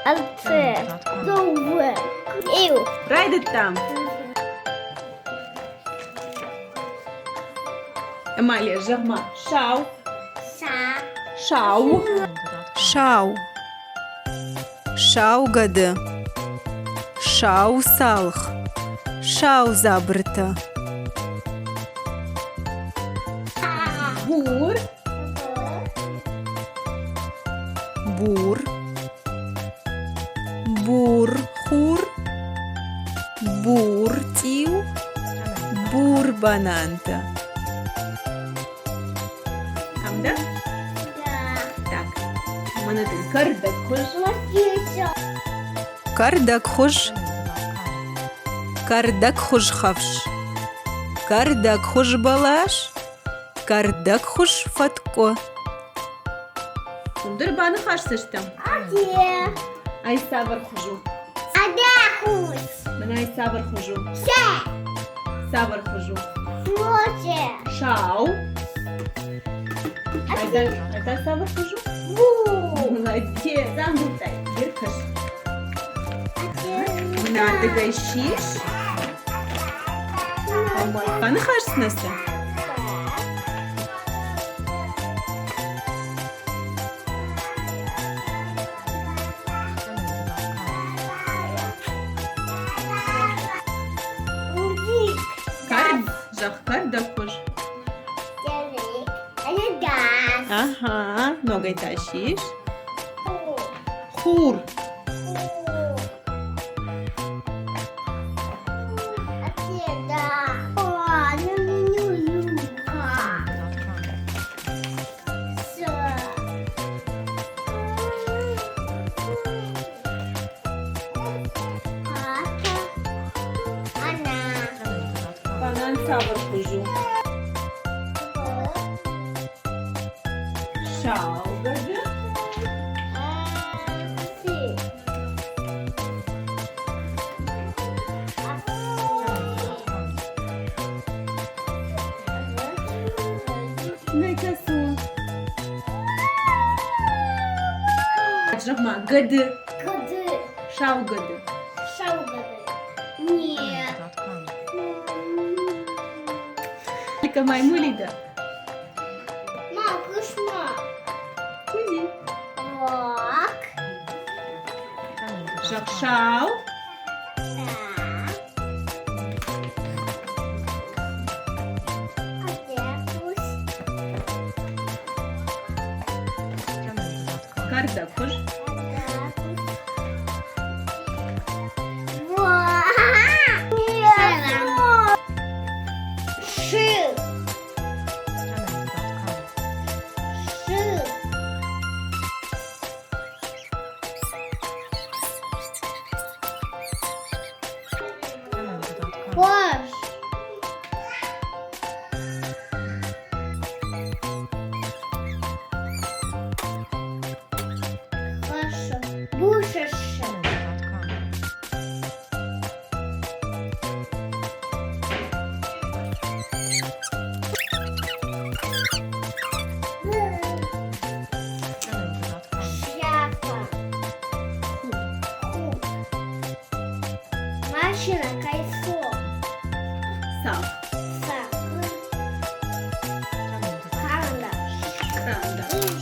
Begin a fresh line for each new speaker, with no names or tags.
Ӕртӕ. Дыууӕ. Иу.
Райдыдтам. Эмалия, зӕгъ-ма, сау.
Са.
Сау.
Сау. Сау гӕды. Сау цалх. Сау дзабыртӕ.
Бур.
Бур. Бур хур. Бур цъиу. Бур банантӕ.
Ам дӕ? Так. Мӕнӕ дын кӕрдӕгхуыз.
Кӕрдӕгхуыз. Кӕрдӕгхуыз хӕфс. Кӕрдӕгхуыз бӕлас. Кӕрдӕгхуыз фӕткъуы.
Уым дӕр баныхасдзыстӕм. Ай цавӕр хуыз у?
Адӕхуыз.
Мӕнӕ ай цавӕр хуыз у?
Сӕ.
Цавӕр хуыз у?
Море.
Сау. Ай та цавӕр хуыз у?
Бу.
Молодец, амбылдтай. Ӕркӕс. Мӕнӕ ардыгӕй сис. Баныхасдзынӕ сӕ? Кард, зӕгъ, кӕрдӕгхуыз. Ага, ногӕй та сис. Хур. Банан цавӕр хуыз у? Сау гӕды. Нӕ кӕсон. Зӕгъ-ма, гӕды.
Гӕды.
Сау гӕды.
Сау гӕды. Нет.
Только маймули да.
Ма, кушма.
Кузи.
Так.
Зӕгъ сау. Кӕрдӕгхуыз.
Машина, кольцо.
Сах.
Сах. Карандаш.
Карандаш.